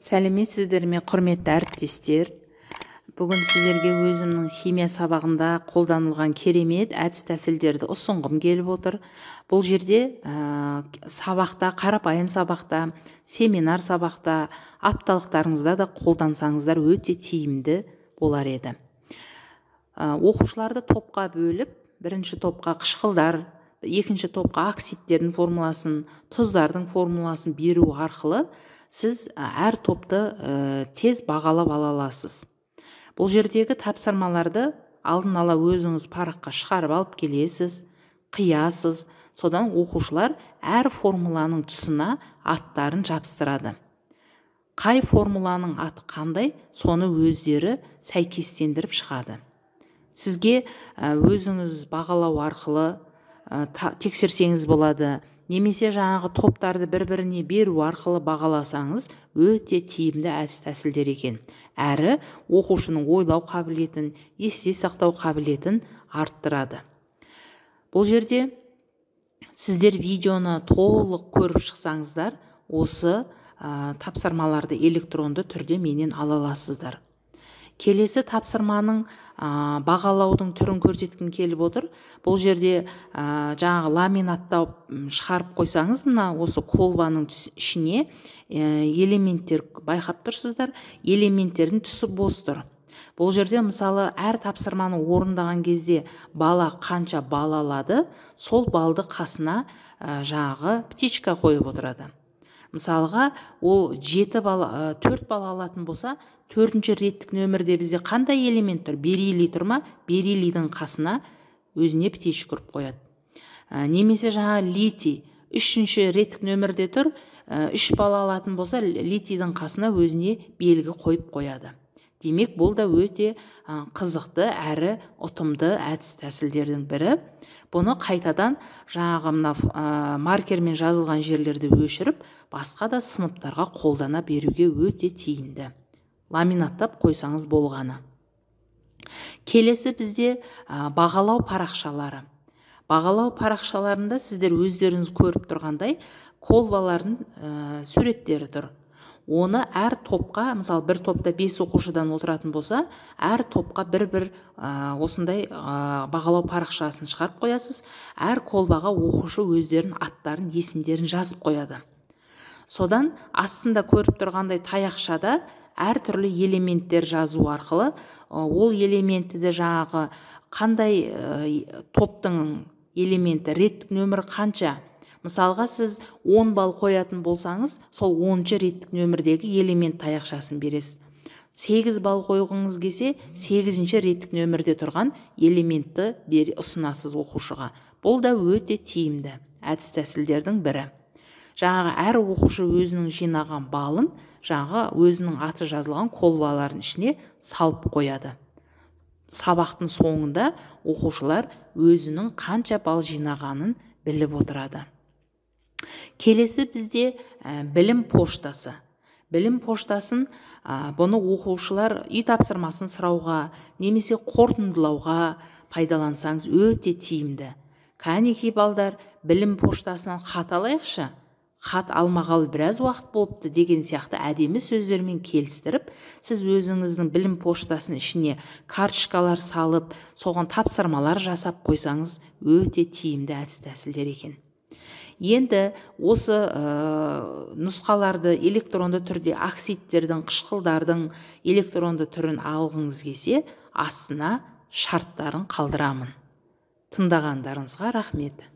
Сәлеметсіздер ме, құрметті әріптестер! Бүгін сіздерге өзімнің химия сабағында қолданылған керемет әдіс-тәсілдерді ұсынғым келіп отыр. Бұл жерде сабақта, қарапайым сабақта, семинар сабақта, апталықтарыңызда да қолдансаңыздар, өте тиімді болар еді. Оқушыларды топқа бөліп, бірінші топқа қышқылдар, екінші топқа оксидтердің формуласын, тұздардың формуласын беру арқылы сіз әр топты тез бағалап ала аласыз. Бұл жердегі тапсырмаларды алдын ала өзіңіз параққа шығарып алып келесіз, қиясыз. Содан оқушылар әр формуланың тұсына аттарын жабыстырады. Қай формуланың аты қандай, соны өздері сәйкестендіріп шығады. Сізге өзіңіз бағалау арқылы тексерсеңіз болады немесе жаңағы топтарды бір-біріне беру арқылы бағаласаңыз, өте тиімді әдіс тәсілдер екен. Әрі оқушының ойлау қабілетін, есте сақтау қабілетін арттырады. Бұл жерде сіздер видеоны толық көріп шықсаңыздар, осы тапсырмаларды электронды түрде менен ала аласыздар. Келесі тапсырманың бағалаудың түрін көрсеткім келіп отыр. Бұл жерде жаңағы ламинаттап шығарып қойсаңыз, мына осы колбаның ішіне элементтер, байқап тұрсыздар, элементтердің түсі бос тұр. Бұл жерде, мысалы, әр тапсырманы орындаған кезде бала қанша балл алады, сол балды қасына жаңағы птичка қойып отырады. Мысалға, ол 7 балл, 4 балл алатын болса, төртінші реттік нөмірде бізде қандай элемент тұр? Бериллий тұр ма? Бериллийдің қасына өзіне птичка ұрып қояды. Немесе жаңа литий үшінші реттік нөмірде тұр, 3 балл алатын болса, литийдің қасына өзіне белгі қойып қояды. Демек, бұл да өте қызықты әрі ұтымды әдіс тәсілдердің бірі. Бұны қайтадан жаңағы мына маркермен жазылған жерлерді өшіріп, басқа да сыныптарға қолдана беруге өте тиімді. Ламинаттап қойсаңыз болғаны. Келесі бізде бағалау парақшалары. Бағалау парақшаларында сіздер өздеріңіз көріп тұрғандай колбалардың суреттері тұр. Оны әр топқа, мысалы, бір топта 5 оқушыдан отыратын болса, әр топқа бір-бір осындай бағалау парақшасын шығарып қоясыз. Әр колбаға оқушы өздерінің аттарын, есімдерін жазып қояды. Содан астында көріп тұрғандай таяқшада әртүрлі элементтер жазу арқылы ол элементті де жаңағы қандай топтың элементі, реттік нөмірі қанша. Мысалға, сіз 10 балл қоятын болсаңыз, сол 10 реттік нөмірдегі элемент таяқшасын бересіз. 8 балл қойғыңыз келсе, 8 реттік нөмірде тұрған элементті ұсынасыз оқушыға. Бұл да өте тиімді әдіс тәсілдердің бірі. Жаңағы әр оқушы өзінің жинаған балын жаңағы өзінің аты жазылған колбалардың ішіне салып қояды. Сабақтың соңында оқушылар өзінің қанша балл жинағанын біліп отырады. Келесі бізде білім поштасы. Білім поштасын, бұны оқушылар үй тапсырмасын сұрауға немесе қорытындылауға пайдалансаңыз, өте тиімді. Кәнекей, балдар, білім поштасынан хат алайықшы, хат алмағалы біраз уақыт болыпты деген сияқты әдемі сөздермен келістіріп, сіз өзіңіздің білім поштасының ішіне карточкалар салып, соған тапсырмалар жасап қойсаңыз, өте тиімді әдіс тәсілдер екен. Енді осы нұсқаларды электронды түрде, оксидтердің, қышқылдардың электронды түрін алғыңыз келсе, астына шарттарын қалдырамын. Тыңдағандарыңызға рахмет.